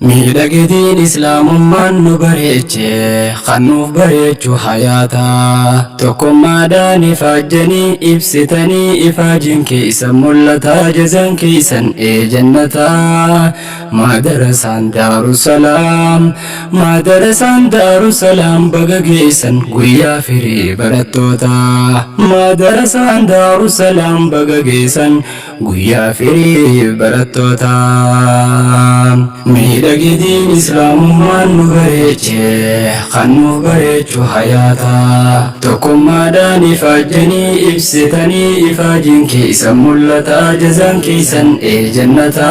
Miidhagitiin Islaamummaan nu bareeche, kan nuuf bareechu hayaata. Tokkummaadhaan ifaajjanii ibsitanii, ifaajin keessan mul'ata, jazaan keessan ee jannata. Maadarasaan Daarusalaam, Maadarasaan Daarusalaam baga geessan guyyaa firii barattoota. Maadarasaan Daarusalaam baga geessan guyyaa firii barattoota. Miidhagitiin Islaamummaan nu bareeche, kan nuuf bareechu hayaata. Tokkummaadhaan ifaajjanii ibsitanii, ifaajin keessan mul'ata, jazaan keessan ee jannata.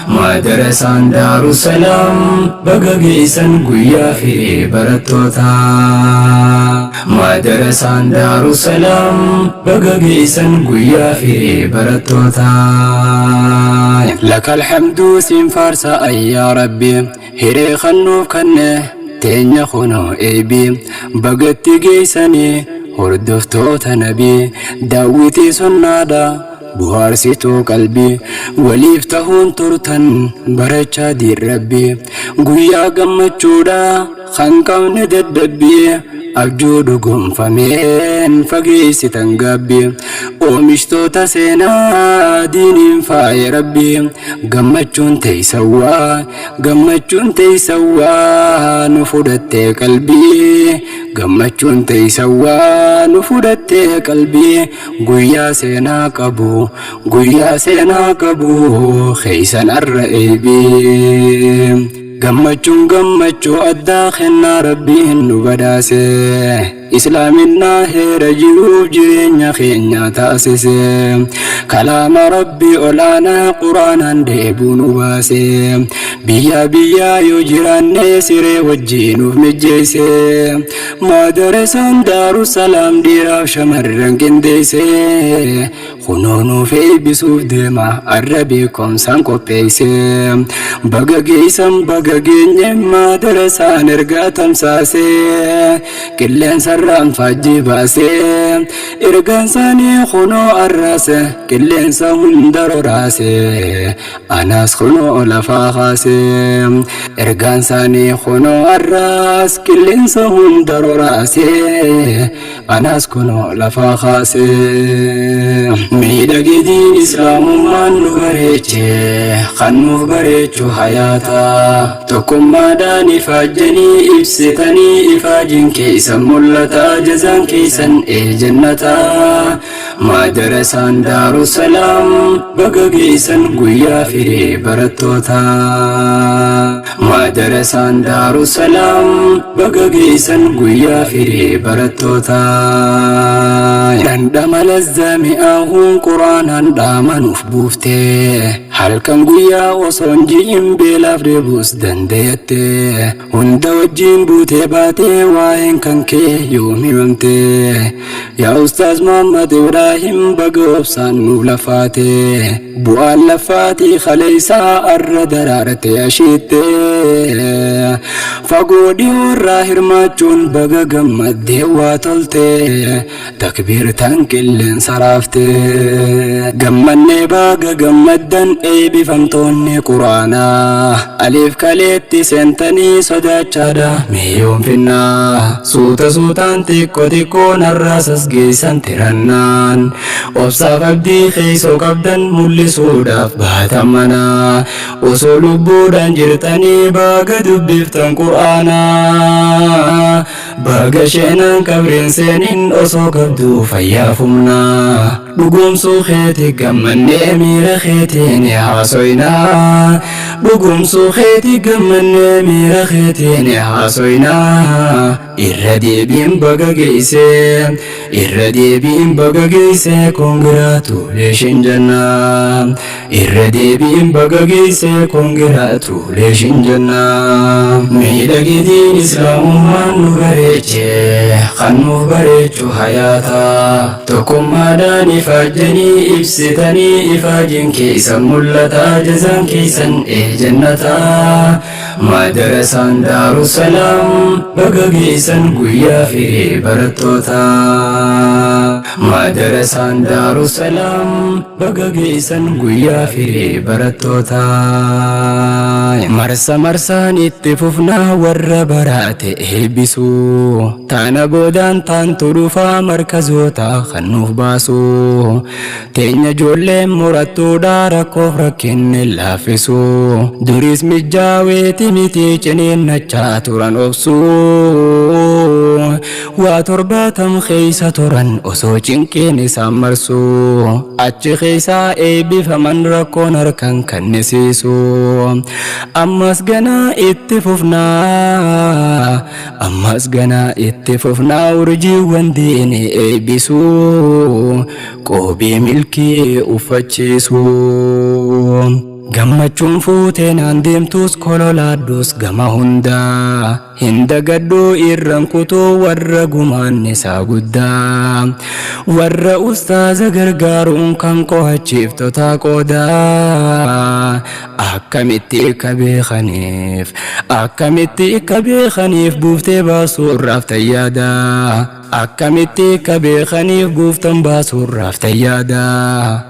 Maadarasaan Daarusalaam baga geessan guyyaa firii barattoota. Maadarasaan Daarusalaam baga geessan guyyaa firii barattoota. Lakal hamduu siin faarsa ayyaa Rabbi, hiree kannuuf kanne teenya kunoo eebi, bagatti geessanii hordoftoota nabii, daawwitii sunnaadha. Buhaarsituu qalbii waliif tahuun turtan barachaa diin Rabbii, guyyaa gammachuudha kan qabne dadhabbii, abjuu dhugoomfameen fageessitan gaabbii, oomishtoota seenaa diiniin faaya Rabbii, gammachuun teessawwaa, gammachuun teessawwaa nu fudhattee qalbii, gammachuun teessawwaa nu fudhattee qalbii, guyyaa seenaa qabu, guyyaa seenaa qabu keeysan arra eebii. Gammachuun gammachuu addaa kennaa Rabbiin nu badhaase, Islaaminaa heera jiruuf jireenya keenya taasise, kalaama Rabbii olaanaa Quraanaan deebuu nu baase, biyyaa biyyaa yoo jiraanne siree wajjiin nuuf mijjeesse. Maadarasaan Daarusalaam dhiiraaf shamarran qindeesse, kunoo nuuf eebbisuuf deema arra beekumsaan qopheesse. Baga geessan, baga geenye, maadarasaan ergaa tamsaase, qilleensarraan faajjii baase, ergaan isaanii kunoo arraase, qilleensa hunda roraase, anaas kunoo lafaa kaase. Ergaan isaanii kunoo arraas, qilleensa hunda roraase, anaas kunoo lafaa kaase. Miidhagitiin Islaamummaan nu bareeche, kan nuuf bareechu hayaata. Tokkummaadhaan ifaajjanii ibsitanii, ifaajin keessan mul'ata, jazaan keessan ee jannata. Maadarasaan Daarusalaam baga geessan guyyaa firii barattoota. Maadarasaan Daarusalaam baga geessan guyyaa firii barattoota. Dhandhama lazzaa mi'aahuun Quraanaan dhaamanuuf buufte, halkan guyyaa osoo hin ji'in beelaaf deebuus dandeette, hunda wajjin buutee baatee waa'een kan kee yoom himamte? Yaa Ustaaz Muhammad Ibrahim, baga obsaan nuuf lafaate, bu'aan lafaatii kaleessaa arra daraarte ashiitte, fagoo dhiyoorraa hirmaachuun baga gammaddee waa tolte, takbiirtaan qilleensa raafte. Gammannee, baga gammaddan eebbifamtoonni Quraanaa, aliif kaleetti seentanii sodaachaadha miyoon finnaa, suuta suutaan xiqqoo xiqqoon har'aasas geessan tirannaan, obsaaf abdii keessoo qabdan mul'isuudhaaf baatan manaa, osoo lubbuudhaan jirtanii baga dubbiftan Qur'aanaa, baga sheenaan qabriin seenin osoo qabdu fayyaa humnaa. Dhugumsuu keeti gammannee miira keetiin haasoynaa, dhugumsuu keeti gammannee miira keetiin haasoynaa. Irra deebiin baga geesse, irra deebiin baga geesse, congratulation jennaa. Irra deebiin baga geesse, congratulation jennaa. Miidhagitiin Islaamummaan nu bareeche, kan nuuf bareechu hayaata. Tokkummaadhaan ifaajjanii ibsitanii, ifaajin keessan mul'ata, jazaan keessan ee jannata. Madarasaan Daarusalaam baga geessan guyyaa firii barattootaa. Madarasaan Daarusalaam baga geessan guyyaa firii barattootaa. Marsa marsaan itti fufnaa warra barate eebbisuu. Taana boodaan taantu dhufaa markazoota kan nuuf baasu. Teenya ijoolleen murattuudha rakkoof rakkinni laaffisu. Duris mijjaaweeti miti ciniinnachaa turan obsu. Waa 70 keessa turan osoo cinqiin isaan marsu. Achi keessaa eebbifaman rakkoon harkan kannisiisu. Ammas ganaa itti fufnaa. Ammas ganaa itti fufnaa urjiiwwan diinii eebbisu. Qoobii milkii uffachiisu. Gammachuun fuutee naan deemtus kololaadhus gama hundaa. Hin dagadhuu irran kutuu warra gumaan isaa guddaa. Warra ustaaza gargaaruun kan qo'achiiftota qoodaa. Akkamitti akka beekaniif akkamitti akka beekaniif buuftee baasuurraaf tayyaada. Akkamitti akka beekaniif buuftan baasuurraaf tayyaada.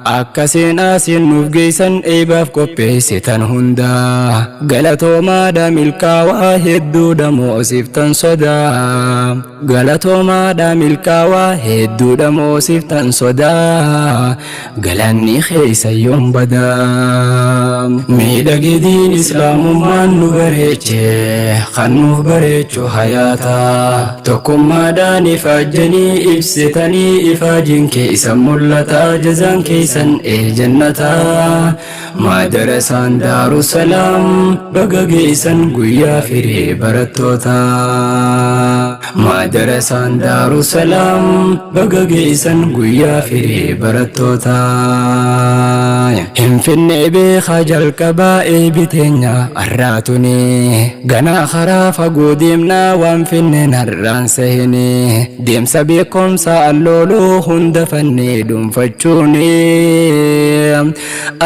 Akka seenaa siin nuuf geessan eebaaf qopheessitan hundaa. Galatoomaadha milkaawaa hedduudha moosiftan sodaa. Galatoomaadha milkaawaa hedduudha moosiftan sodaa. Galanni keessa yoom badaa. Miidhagidiin islaamummaan nu bareeche kan nuuf bareechu hayaata. Tokkummaadhaan ifaajjanii ibsitanii ifaajiin keessan mul'ata jazaan keessan ee jannata. Madarasaan Daarusalaam baga geessan guyyaa firii barattoota. Madarasaan Daarusalaam baga geessan guyyaa firii barattoota. Hinfinnee beekaa jalqabaa eebiteenya arraatuni. Ganaa karaa fagoo deemnaa waan finneen har'aan sahini. Deemsa beekumsa allooluu hunda fannee dhuunfachuuni.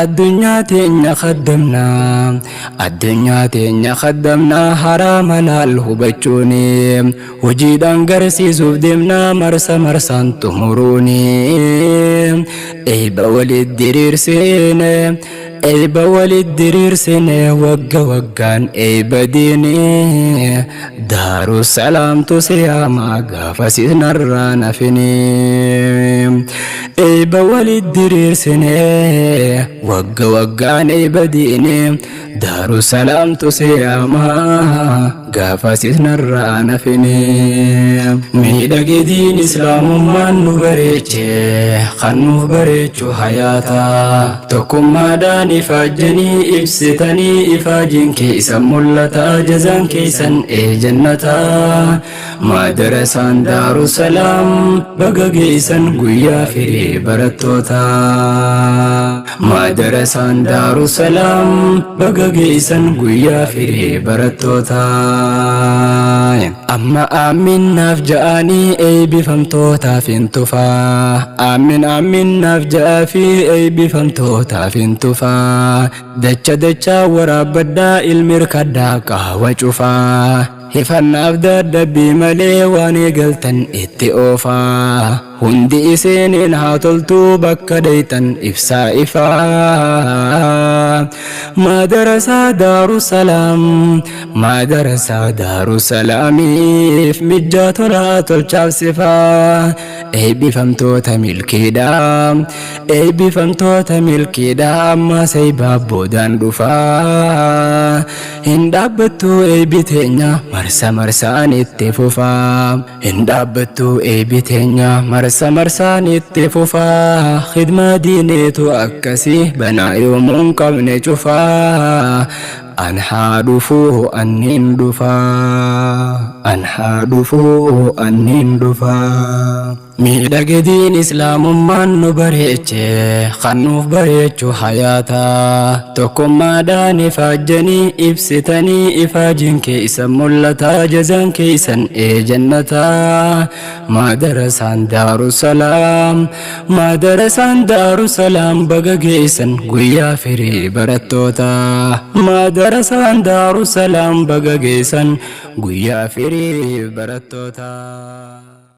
Addunyaa teenya kaddamnaa addunyaa teenya kaddamnaa haraama laal hubachuuni. Hojiidhaan garsiisuuf deemnaa marsa marsaan xumuruuni. Eebba walit diriirsine eebba walit diriirsine wagga waggaan eebba diini. Daarusalaamtu siyaamaa gaafasis narraa nafini. Eebba walit diriirsine wagga waggaan eebba diini. Daarusalaamtu siyaamaa gaafasis narraa nafini. Miidhagidiin islaamummaan nu bareeche kan nuuf bareechu hayaata. Tokkummaadhaan ifaajjanii ibsitanii ifaajiin keessan mul'ata jazaan keessan ee jannata. Madarasaan Daarusalaam baga geessan guyyaa firii barattoota. Madarasaan Daarusalaam baga geessan guyyaa firii barattoota. Amma aaminnaaf ja'anii eebbifamtootaaf hin tufaa. Aamin aaminnaaf ja'aa fi eebbifamtootaaf hin tufaa. Dacha dachaa waraabbadhaa ilmi hirkadhaa qaawa cufaa. Hifannaaf dadhabbii malee waan eegaltan itti oofaa. Hundi isiniin haa toltuu bakka dheeytan ibsaa ifaa. Madarasaa Daarusalaam Madarasaa Daarusalaamiif mijjaa tolaa tolchaaf sifaa. Eebbifamtoota milkiidha eebbifamtoota milkiidha ammas eebbaa boodaan dhufaa. Hin dhaabbattu eebbi teenya marsa marsaan itti fufaa. Hin dhaabbattu eebbi teenya marsa marsaan itti fufaa. Khidmaa diineetu akkasii banaa yoomuu hin qabne cufaa. An haa dhufuu anniin dhufaa. An haa dhufuu anniin dhufaa. Miidhagidiin islaamummaan nu bareeche kan nuuf bareechu hayaata. Tokkummaadhaan ifaajjanii ibsitanii ifaajiin keessan mul'ata jazaan keessan ee jannata. Madarasaan Daarusalaam Madarasaan Daarusalaam baga geessan guyyaa firii barattoota. Darasaan Daarusalaam baga geessan guyyaa firii barattootaa.